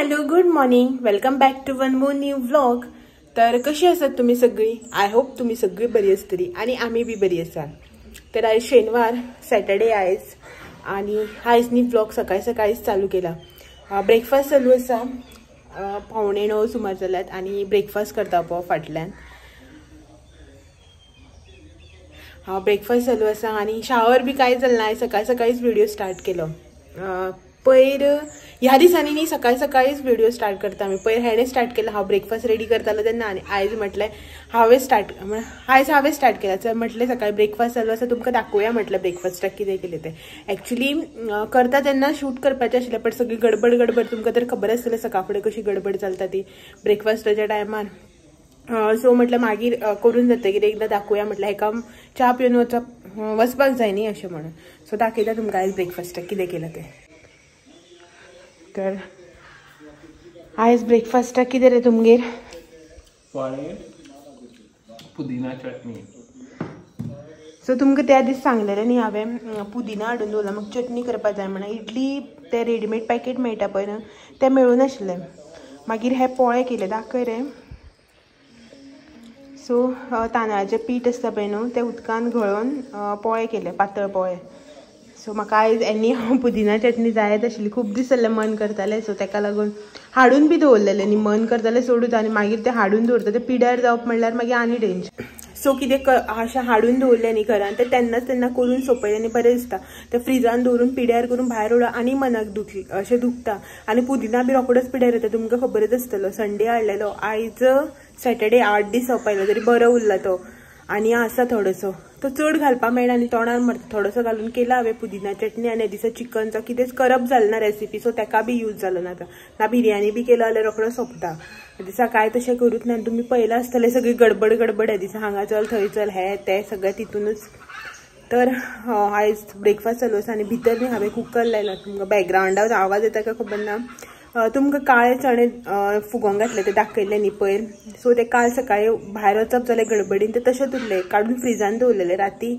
Hello good morning, welcome back to one more new vlog. तर कशी आसात तुम्ही सगळी? I hope तुम्ही सगळी बरी आसतली आणि आम्ही बी बरी आसात. तर आयज शेनवार, सॅटर्डे आयज आणि आयज न्ही व्लॉग सकाळी सकाळीच चालू केला. ब्रेकफास्ट चालू आसा, 8:45 सुमार जाल्यात आणि ब्रेकफास्ट करता पळोव फाटल्यान. हांव ब्रेकफास्ट चालू आसा आणि शावर बी कांय जालें ना, सकाळी सकाळीच व्हिडिओ स्टार्ट केलो. पयर ह्या दिसांनी न्ही सकाळी सकाळीच व्हिडिओ स्टार्ट करता आमी. पयर हेणें स्टार्ट केला, हांव ब्रेकफास्ट रेडी करतालो तेन्ना, आनी आयज म्हटलें हांवें स्टार्ट, आयज हांवें स्टार्ट केला. चल म्हटलें सकाळी ब्रेकफास्ट चालू आसा, तुमकां दाखोवया म्हटलें ब्रेकफास्टाक कितें केलें तें. एक्चुली करता तेन्ना शूट करपाचें आशिल्लें, पण सगळी गडबड गडबड तुमकां तर खबर आसतलें सकाळ फुडें कशी गडबड चलता ती ब्रेकफास्टाच्या टायमार. सो म्हटलें मागीर करून जातकीर एकदां दाखोवया म्हटलें, हेका च्या पिवन वचपाक जाय न्ही अशें म्हणून. सो दाखयता तुमकां आयज ब्रेकफास्टाक कितें केलां तें. तर आयज ब्रेकफास्टाक कितें रे तुमगेर? पोळे, पुदिना चटणी. सो तुमकां त्या दीस सांगलेलें न्ही हांवें पुदिना हाडून दवरला, म्हाका चटणी करपाक जाय म्हणून. इडली ते रेडीमेड पॅकेट मेळटा पळय न्हू, तें मेळूं नाशिल्लें. मागीर हे पोळे केले, दाखय रे. सो तांदळाचें पीठ आसता पळय न्हू, तें उदकान घोळोवन पोळे केले, पातळ पोळे. सो म्हाका आयज एनी हांव पुदिना चटणी जायत आशिल्ली, खूब दीस जाल्ले मन करतालें. सो तेका लागून हाडून बी दवरलेलें न्ही, मन करतालें सोडूच आनी मागीर तें हाडून दवरता तें पिड्यार जावप म्हणल्यार मागीर आनी टेंशन. सो कितें अशें हाडून दवरलें न्ही घरान, तें तेन्नाच तेन्ना करून सोंपयलें न्ही बरें दिसता. तें फ्रिजान दवरून पिड्यार करून भायर उडोवप आनी मनाक दुखली अशें दुखता. आनी पुदिना बी रोखडोच पिड्यार येता, तुमकां खबरच आसतलो. संडे हाडलेलो, आयज सॅटर्डे, 8 दीस सोंपयलो तरी बरो उरला तो. आनी आसा थोडोसो, तो चड घालपाक मेळना आनी तोंडार मरता. थोडोसो घालून केला हांवें पुदिना चटणी. आनी दिसा चिकनचो कितेंच करप जालें ना रेसिपी, सो तेका बी यूज जालो ना आतां. ना बिरयानी बी केला जाल्यार रोखडो सोंपता. दिसा कांय तशें करूच ना. तुमी पळयलां आसतलें सगळी गडबड गडबड ह्या दिसा, हांगा चल थंय चल, हें तें सगळें तितूनच. तर आयज ब्रेकफास्ट चालू आसा आनी भितर न्ही हांवें कुकर लायला. तुमकां बॅकग्रावंडार आवाज येता काय खबर ना. तुमकां काळे चणे फुगोवंक घातले ते दाखयल्ले न्ही पयर. सो ते काल सकाळी भायर वचप जालें गडबडीन, ते तशेंच उरले, काडून फ्रिजान दवरलेले राती,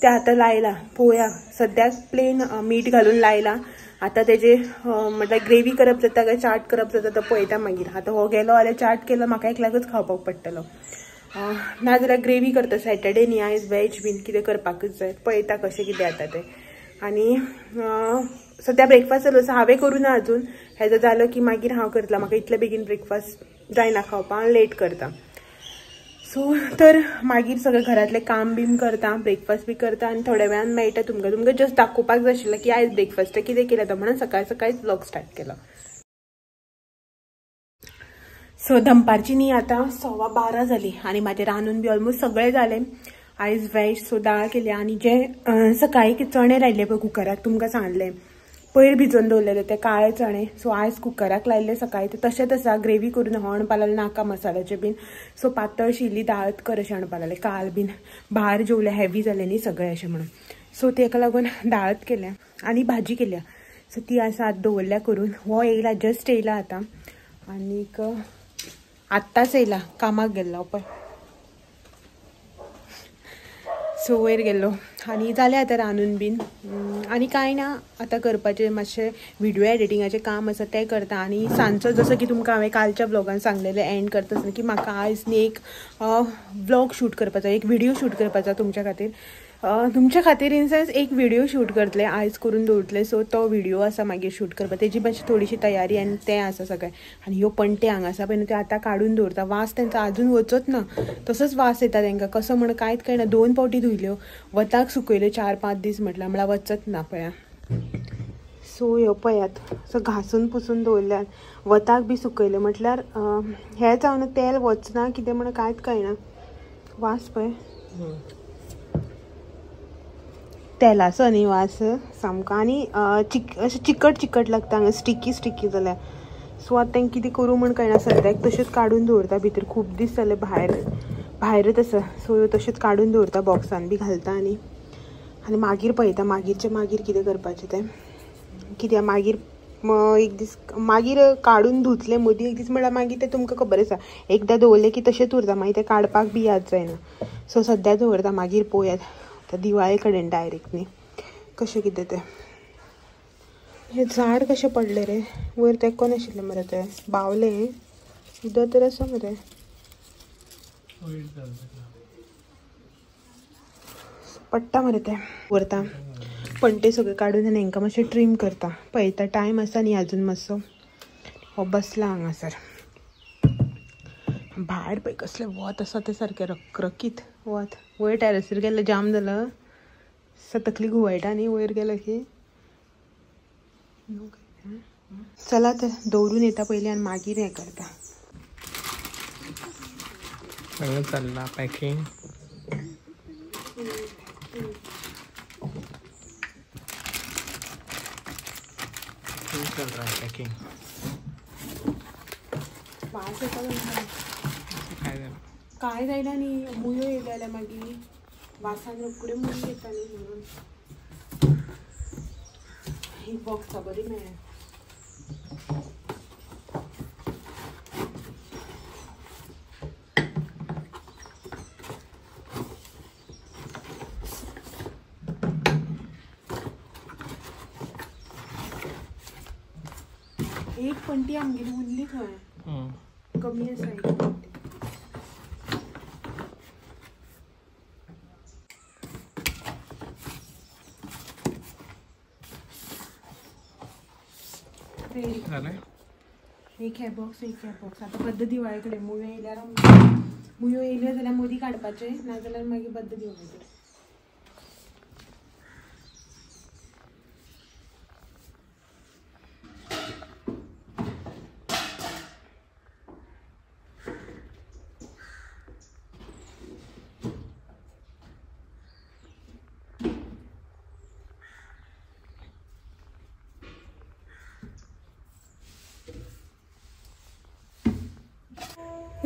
ते आतां लायला पळोवया. सद्याक प्लेन मीठ घालून लायला, आतां तेजे म्हटल्यार ग्रेवी करप जाता काय चाट करप जाता तो पळयता मागीर. आतां हो गेलो जाल्यार चाट केलो, म्हाका एकल्याकच खावपाक पडटलो. नाजाल्यार ग्रेवी करता. सॅटर्डे न्ही आयज, वेज बीन कितें करपाकूच जाय, पळयता कशें कितें जाता तें. आनी सद्या ब्रेकफास्ट चालू आसा, हांवें करूं ना अजून. हेजो जालो की मागीर हांव करतलें, म्हाका इतले बेगीन ब्रेकफास्ट जायना खावपाक, हांव लेट करता. सो तर मागीर सगळें घरांतलें काम बीन करता, ब्रेकफास्ट बी करता आनी थोड्या वेळान मेळटा तुमकां. तुमकां जस्ट दाखोवपाक जाय आशिल्लें की आयज ब्रेकफास्टाक कितें केलें तो, म्हणून सकाळी सकाळीच व्लॉग स्टार्ट केलो. सो दनपारची न्ही आतां 12:15 जाली आनी म्हाजें रांदून बी ऑलमोस्ट सगळें जालें. आयज वेज, सो दाळ केली. आनी जे सकाळी चणे लायले पळय कुकराक, तुमकां सांगलें पयर भिजोवन दवरलेले ते काळे चणे. सो आयज कुकराक लायल्ले सकाळी, ते तशेंच आसा. ग्रेवी करून हांव म्हणपाक लागलें नाका मसाल्याचें बीन, सो पातळ शिल्ली दाळत कर अशें म्हणपाक लागलें. काल बीन भायर जेवलें, हेवी जालें न्ही सगळें अशें म्हणून. सो तेका लागून दाळत केल्या आनी भाजी केल्या. सो ती आसा आतां दवरल्या करून. हो येयला, जस्ट येयला आतां, आनीक आत्तांच येयला, कामाक गेल्लो पळय. सो वयर गेल्लो आनी जालें आतां रांदून बीन. आनी कांय ना आतां करपाचें, मातशें व्हिडियो एडिटिंगाचें काम आसा तें करता. आनी सांजचो जसो की तुमकां हांवें कालच्या व्लॉगान सांगलेलें एंड करता आसतना की म्हाका आयज न्ही एक व्लॉग शूट करपाचो, एक व्हिडियो शूट करपाचो तुमच्या खातीर. तुमच्या खातीर इन सेन्स एक व्हिडियो शूट करतलें, आयज करून दवरतलें. सो तो व्हिडियो आसा मागीर शूट करपाक, तेजी मातशी थोडीशी तयारी आनी तें आसा सगळें. आनी ह्यो पणटे हांगा आसा पळय न्हू, त्यो आतां काडून दवरता. वास तेंचो आजून वचत ना, तसोच वास येता तेंकां, कसो म्हण कांयच कळना. 2 पावटी धुयल्यो, वताक सुकयल्यो 4-5 दीस म्हटल्यार, म्हळ्यार वचत ना पळया. सो ह्यो पळयात, सो घासून पुसून दवरल्यात, वताक बी सुकयल्यो, म्हटल्यार हें जावन तेल वचना कितें म्हण कांयच कळना. वास पळय तेलाचो न्ही वास सामको, आनी अशें चिकट चिकट लागता हांगा, स्टिकी स्टिकी जाल्या. सो आतां तेंकां कितें करूं म्हण कळना. सद्याक तशेंच काडून दवरता भितर, खूब दीस जाले भायर भायरच आसा. सो तशेंच काडून दवरता, बॉक्सान बी घालता आनी आनी मागीर पळयता मागीरचें मागीर कितें करपाचें तें. कित्याक मागीर एक दीस मागीर काडून धुतलें मदीं एक दीस म्हळ्यार मागीर तें तुमकां खबर आसा, एकदां दवरलें की तशेंच उरता, मागीर तें काडपाक बी याद जायना. सो सद्या दवरता, मागीर पळोवयात आतां दिवाळे कडेन डायरेक्ट न्ही कशें कितें तें. हे झाड कशें पडलें रे वयर तेंको नाशिल्लें मरे तें बावलें उदक तर आसा मरे. पडटा मरे तें व्हरता पणटे सगळे काडून आनी हेंकां मातशें ट्रीम करता. पळयता टायम आसा न्ही अजून मातसो. हो बसला हांगासर. भायर पळय कसलें वत आसा तें सारकें रखरखीत वत. वयर टॅरसीर गेल्लें जाम जालां तकली घुंवळटा न्ही वयर गेलो की. चला तर दवरून येता पयलीं आनी मागीर हें करता. सगळं चल्ला पॅकिंग. चल रहा है पॅकिंग. वास येता काय जायना न्ही मुयो येयले जाल्यार मागीर वासान रोखड्यो मुयो येता न्ही म्हणून. ही बॉक्सां बरी मेळ्ळ्या. एक पणटी आमगेली उरली थंय कमी आसा एक पणटी. एक हे बॉक्स एक हे बॉक्स. आतां बद्द दिवाळे कडेन मुयो येयल्यार मुयो येयल्यो जाल्यार मदीं काडपाचें नाजाल्यार मागीर बद्द दिवाळे कडेन.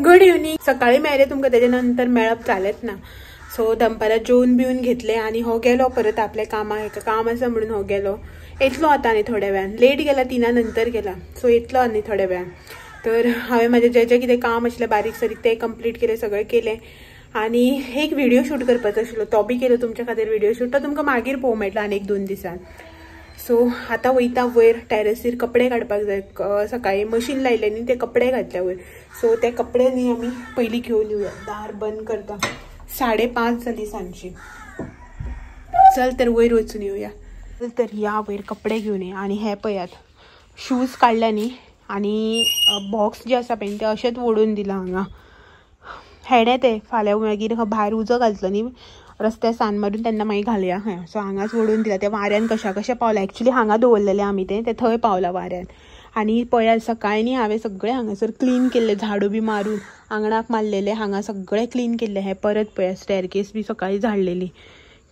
Good evening. सकाळी मेळ्ळे तुमकां तेजे नंतर मेळप जालेंच ना. सो दनपारां जेवन बिवन घेतलें आनी हो गेलो परत आपल्या कामाक. हेका काम आसा म्हणून हो गेलो. येतलो आतां आनी थोड्या वेळान. लेट गेला 3 नंतर गेला. सो येतलो आनी थोड्या वेळान. तर हांवें म्हाजें जें जें कितें काम आशिल्लें बारीक सारीक तें कंप्लीट केलें सगळें केलें. आनी एक व्हिडियो शूट करपाचो आशिल्लो तो बी केलो तुमच्या खातीर व्हिडियो शूट. तो तुमकां मागीर पळोवंक मेळटलो आनी 1-2 दिसान. सो आतां वयता वयर टॅरसीर कपडे काडपाक जाय. सकाळी मशीन लायलें न्ही ते कपडे घातल्या वयर. सो ते कपडे न्ही आमी पयलीं घेवन येवया. दार बंद करता. 5:30 जाली सांजची. चल तर वयर वचून येवया. चल तर या वयर कपडे घेवन या. आनी हे पळयात शूज काडल्या न्ही आनी बॉक्स जे आसा पळय ते अशेंच ओडून दिलां हांगा. हेणे ते फाल्यां मागीर भायर उजो घालतलो न्ही रस्त्यार सान मारून तेन्ना मागीर घालया खंय. सो हांगाच ओडून दिला. ते वाऱ्यान कशा कशें पावलां. एक्चुली हांगा दवरलेलें आमी तें तें थंय पावलां वाऱ्यान. आनी पळयात सकाळीं न्ही हांवें सगळें हांगासर क्लीन केल्लें झाडू बी मारून आंगणाक मारलेलें हांगा सगळें क्लीन केल्लें. हें परत पळयात स्टॅरकेस बी सकाळीं झाडलेली.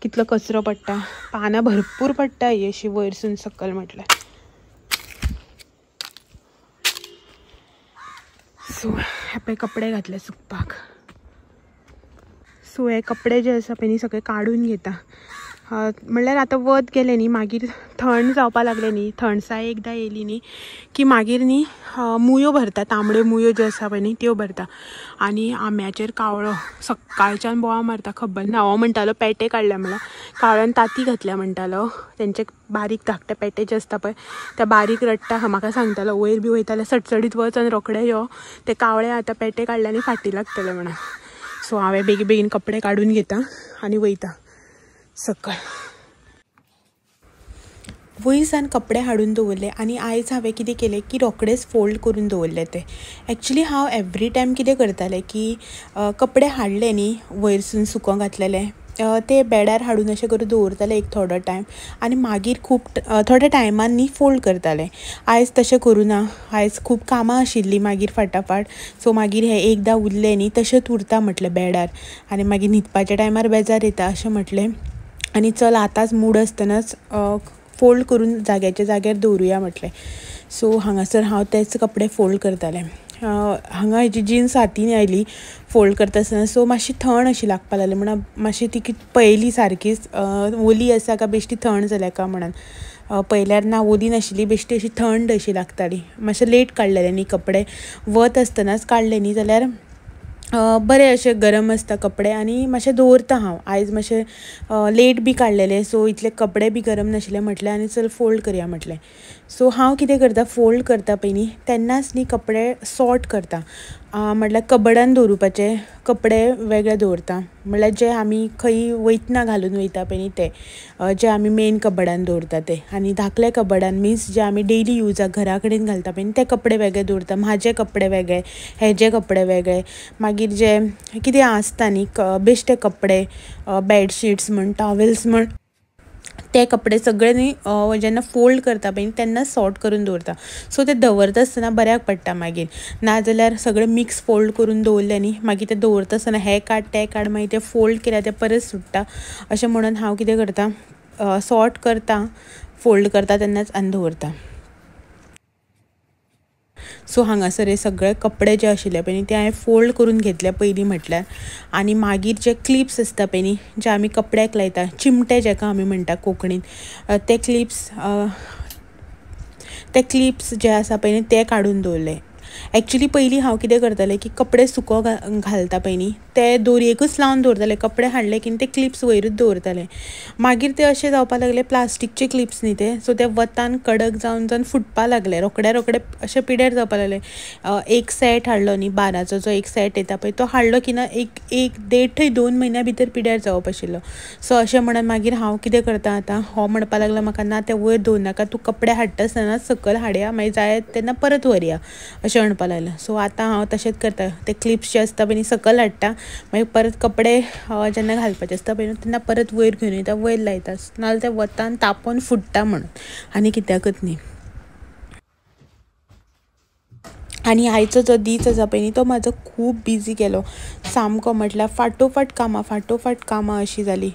कितलो कचरो पडटा पानां भरपूर पडटा ही अशी वयरसून सकयल म्हटल्यार. सो हे पळय कपडे घातले सुकपाक. सो हे कपडे जे आसा पळय न्ही सगळे काडून घेता. म्हणल्यार आतां वत गेलें न्ही मागीर थंड जावपा लागलें न्ही. थंडसाय एकदां येयली न्ही की मागीर न्ही मुयो भरता. तांबड्यो मुयो ज्यो आसा पळय न्ही त्यो भरता. आनी आंब्याचेर कावळो सकाळच्यान बोवाळ मारता खबर ना. हो म्हणटालो पेटे काडल्या म्हणल्यार कावळ्यान तांती घातल्या म्हणटालो. तेंचे बारीक धाकटे पेटे जे आसता पळय त्या बारीक रडटा. म्हाका सांगतालो वयर बी वयताले सटसडीत वच आनी रोखडे यो ते कावळे आतां पेटे काडले आनी फाटी लागतले म्हणून. सो हांवें बेगीन बेगीन कपडे काडून घेता आनी वयता सकयल. वयसान कपडे हाडून दवरले आनी आयज हांवें कितें केलें की रोखडेच फोल्ड करून दवरले ते. एक्चुली हांव एवरी टायम कितें करतालें की कपडे हाडले न्ही वयरसून सुकोंक घातलेले ते बेडार हाडून अशें करून दवरताले एक थोडो टायम आनी मागीर खूब थोड्या टायमान न्ही फोल्ड करताले. आयज तशें करूं ना. आयज खूब कामां आशिल्लीं मागीर फाटाफाट. सो मागीर हें एकदां उरलें न्ही तशेंच उरता म्हटलें बेडार आनी मागीर न्हिदपाच्या टायमार बेजार येता अशें म्हटलें. आनी चल आतांच मूड आसतनाच फोल्ड करून जाग्याच्या जाग्यार दवरुया म्हटलें. सो हांगासर हांव तेच कपडे फोल्ड करतालें. हांगा हेजी जिन्स हातीन आयली फोल्ड करता आसतना. सो मातशी थंड अशी लागपा लागली म्हणून मातशी ती पळयली सारकीच ओली आसा काय बेश्टी थंड जाल्या काय म्हणून. पळयल्यार ना ओली नाशिल्ली बेश्टी अशी थंड अशी लागताली. मातशें लेट काडलेले न्ही कपडे वत आसतनाच काडले न्ही जाल्यार बरे अशे गरम आसता कपडे आनी मातशें दवरता हांव. आयज मातशें लेट बी काडलेले सो इतले कपडे बी गरम नाशिल्ले म्हटलें आनी चल फोल्ड करया म्हटलें. सो हांव कितें करता, फोल्ड करता पयलीं तेन्नाच न्ही कपडे सॉर्ट करता. म्हटल्यार कबडान दवरुपाचे कपडे वेगळे दवरता, म्हळ्यार जे आमी खंय वयतना घालून वयता पळय न्ही ते, जे आमी मेन कबडान दवरता ते, आनी धाकले कबडान मिन्स जे आमी डेली युजाक घरा कडेन घालता पळय न्ही ते कपडे वेगळे दवरता. म्हाजे कपडे वेगळे, हेजे कपडे वेगळे, मागीर जे कितें आसता न्ही बेश्टे कपडे, बेडशीट्स म्हण, टॉवेल्स म्हण, ते कपडे सगळे न्ही जेन्ना फोल्ड करता पळय तेन्ना सॉर्ट करून दवरता. सो ते दवरता आसतना बऱ्याक पडटा मागीर, नाजाल्यार सगळे मिक्स फोल्ड करून दवरले न्ही मागीर ते दवरता आसतना हें काड तें काड, मागीर ते फोल्ड केल्यार ते परत सुट्टा. अशें म्हणून हांव कितें करता, सॉर्ट करता, फोल्ड करता तेन्नाच आनी दवरता. सो हांगासर हे सगळे कपडे जे आशिल्ले पळय न्ही ते हांवें फोल्ड करून घेतले पयलीं म्हटल्यार. आनी मागीर जे क्लिप्स आसता पळय न्ही जे आमी कपड्याक लायता, चिमटे जेका आमी म्हणटा कोंकणीन, ते क्लिप्स जे आसा पळय न्ही ते काडून दवरले. एक्चुली पयलीं हांव कितें करतालें की कपडे सुको घालता पळय न्ही ते दोरयेकूच लावन दवरतालें. कपडे हाडले की ते क्लिप्स वयरूच दवरतालें. मागीर ते अशें जावपाक लागले प्लास्टिकचे क्लिप्स न्ही ते, सो ते वतान कडक जावन जावन फुटपाक लागले, रोखड्या रोखडे अशें पिड्यार जावपाक लागले. एक सेट हाडलो न्ही 12चो जो एक सेट येता पळय तो हाडलो की ना एक एक देडय 2 म्हयन्या भितर पिड्यार जावप आशिल्लो. सो अशें म्हणून मागीर हांव कितें करता आतां, हो म्हणपाक लागलो म्हाका ना ते वयर दवरनाका, तूं कपडे हाडटा आसतना सकयल हाडया, मागीर जाय तेन्ना परत व्हरया अशें म्हणपाक लागलें. सो आतां हांव तशेंच करता, ते क्लिप्स जे आसता पळय न्ही सकयल हाडटा, मागीर परत कपडे जेन्ना घालपाचे आसता पळय न्ही तेन्ना परत वयर घेवन वयता, वयर लायता, नाजाल्यार ते वतान तापोन फुट्टा म्हणून आनी कित्याकच न्ही. आनी आयचो जो दीस आसा पळय न्ही तो म्हाजो खूब बिजी गेलो सामको, म्हटल्यार फाटोफाट कामां फाटोफाट कामां अशीं जालीं.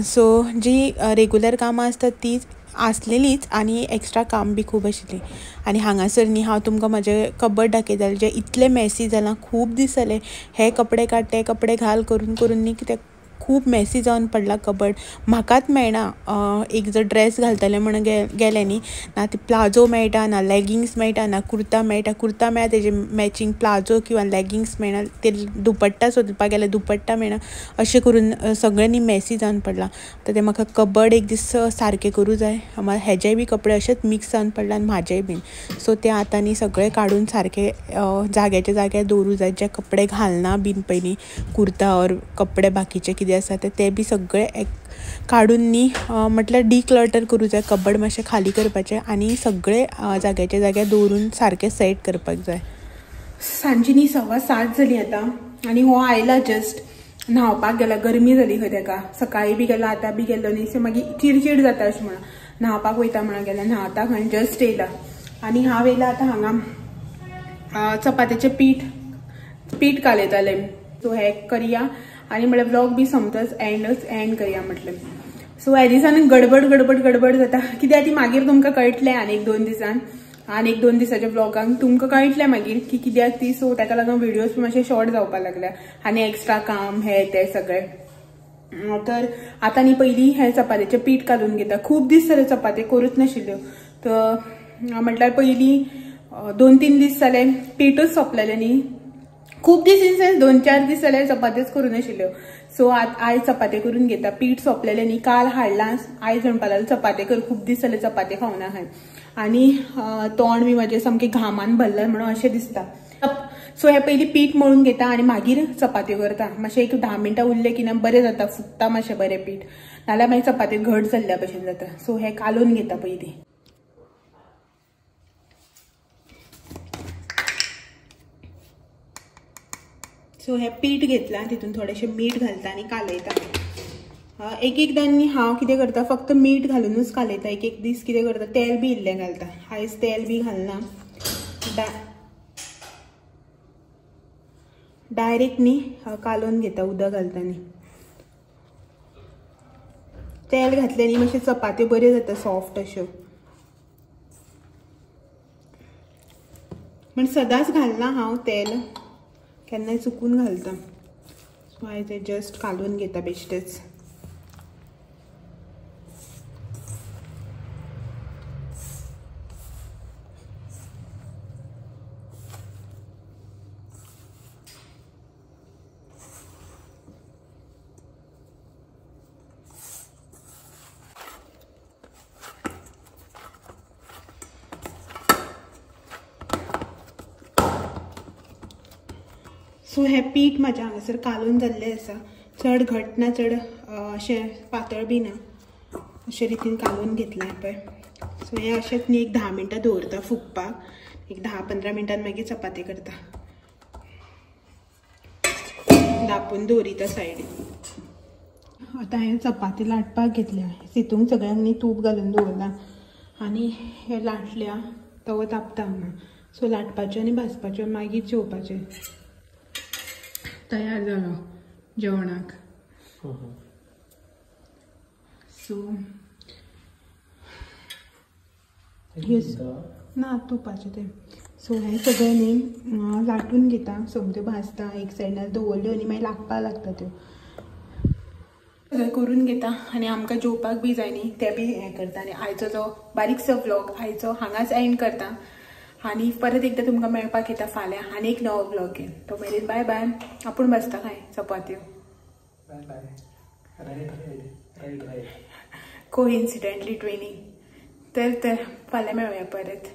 सो जी रेगुलर कामां आसता तीच आसलेलीच आनी एक्स्ट्रा काम बी खूब आशिल्लीं. आनी हांगासर न्ही हांव तुमकां म्हजें कबड दाखयतालें जें इतलें मेसी जालां, खूब दीस जाले हे कपडे काड ते कपडे घाल करून करून न्ही ते खूब मेसी जावन पडला कबड. म्हाकाच मेळना एक जर ड्रेस घालतलें म्हणून गेलें न्ही, ना ती प्लाजो मेळटा, ना लेगिंग्स मेळटा, ना कुर्ता मेळटा. कुर्ता मेळटा तेजे मॅचिंग प्लाजो किंवा लेगिंग्स मेळना, ते दुपट्टा सोदपाक गेल्यार दुपट्टा मेळना, अशें करून सगळें न्ही मेसी जावन पडलां. आतां तें म्हाका कबड एक दीस सारकें करूं जाय, हेजेय बी कपडे अशेंच मिक्स जावन पडला आनी म्हाजेय बीन. सो ते आतां न्ही सगळें काडून सारकें जाग्याच्या जाग्यार दवरूं जाय. जे कपडे घालना बीन पयलीं कुर्ता ऑर कपडे बाकीचे कितें आसा ते बी सगळे एक काडून न्ही म्हटल्यार डिक्लटर करूं जाय, कबड मातशें खाली करपाचें आनी सगळे जाग्याच्या जाग्यार दवरून सारकें सेट करपाक जाय. सांजची न्ही 7:15 जाली आतां आनी हो आयला जस्ट न्हांवपाक गेला, गरमी जाली खंय तेका, सकाळी बी गेलो आतां बी गेलो न्ही, सो मागीर चिडचीड जाता अशें म्हणून न्हांवपाक वयता म्हणून गेला, न्हांवता खंय जस्ट येयला. आनी हांव येयला आतां हांगा चपात्याचें पीठ कालयतालें. सो हें करया आनी म्हळ्यार व्लॉग बी सोमतोच एंड करया म्हटलें. सो ह्या दिसान गडबड गडबड गडबड जाता कित्याक ती मागीर तुमकां कळटलें आनी एक दोन दिसान, आनी एक दोन दिसाच्या व्लॉगांक तुमकां कळटलें मागीर की कित्याक ती. सो ताका लागून व्हिडियोज मातशे शॉर्ट जावपाक लागल्या आनी एक्स्ट्रा काम हे ते सगळें. तर आतां न्ही पयलीं हें चपात्याचें पीठ काडून घेता. खूब दीस जाले चपाती करूच नाशिल्ल्यो, तर म्हटल्यार पयलीं 2-3 दीस जाले पीठच सोंपलेलें न्ही, खूब दीस इन सेन्स 2-4 दीस जाल्यार चपात्योच करूं नाशिल्ल्यो. सो आयज चपाती करून घेता. पीठ सोंपलेलें न्ही, काल हाडलां, आयज म्हणपाक लागलो चपाती कर, खूब दीस जाले चपाती खावना खंय. आनी तोंड बी म्हाजें सामकें घामान भरलां म्हणून अशें दिसता. सो हें पयलीं पीठ मळून घेता आनी मागीर चपात्यो करता. मातशें एक 10 मिनटां उरलें की ना बरें जाता, फुगता मातशें बरें पीठ, नाल्यार मागीर चपाती घट जाल्ल्या भशेन जाता. सो हें कालोवन घेता पयलीं. सो हें पीठ घेतलां, तितून थोडेशें मीठ घालता आनी कालयता. एक एकदां न्ही हांव कितें करता, फक्त मीठ घालुनूच कालयता. एक एक दीस कितें करता, तेल बी इल्लें घालता. आयज तेल बी घालना, डायरेक्ट न्ही कालोवन घेता, उदक घालता न्ही. तेल घातलें न्ही मातशें चपात्यो बऱ्यो जाता सॉफ्ट अश्यो. म्हण सदांच घालना हांव तेल, केन्नाय चुकून घालता. सो आयज तें जस्ट कालोवन घेता बेश्टेच. सो हें पीठ म्हाजें हांगासर कालोवन जाल्लें आसा, चड घट ना चड अशें पातळ बी ना, अशे रितीन कालोवन घेतलां पळय. सो हें अशेंच न्ही एक 10 मिनटां दवरता फुगपाक, एक 10-15 मिनटान मागीर चपाती करता. धापून दवरिता सायडीन. आतां हांवें चपाती लाटपाक घेतल्या. तितूंत सगळ्यांक न्ही तूप घालून दवरलां आनी हे लाटल्या, तवो तापता हांगा. सो लाटपाच्यो आनी भाजपाच्यो, मागीर जेवपाचें. तयार जालो जेवणाक. सो ना तुपाचें तें. सो हें सगळें न्ही लाटून घेता, सोमत्यो भाजता एक सायडीन दवरल्यो आनी मागीर लागपाक लागता त्यो. सगळें करून घेता आनी आमकां जेवपाक बी जाय न्ही तें बी हें करता. आनी आयचो जो बारीकसो व्लॉग आयचो हांगाच एंड करता आनी परत एकदां तुमकां मेळपाक येता फाल्यां आनी एक नवो व्लॉग घेवन. तो मेरेन बाय बाय. आपूण बसता काय चपात्यो. Bye bye. Right right right right. Coincidentally twinning. तर फाल्यां मेळुया परत.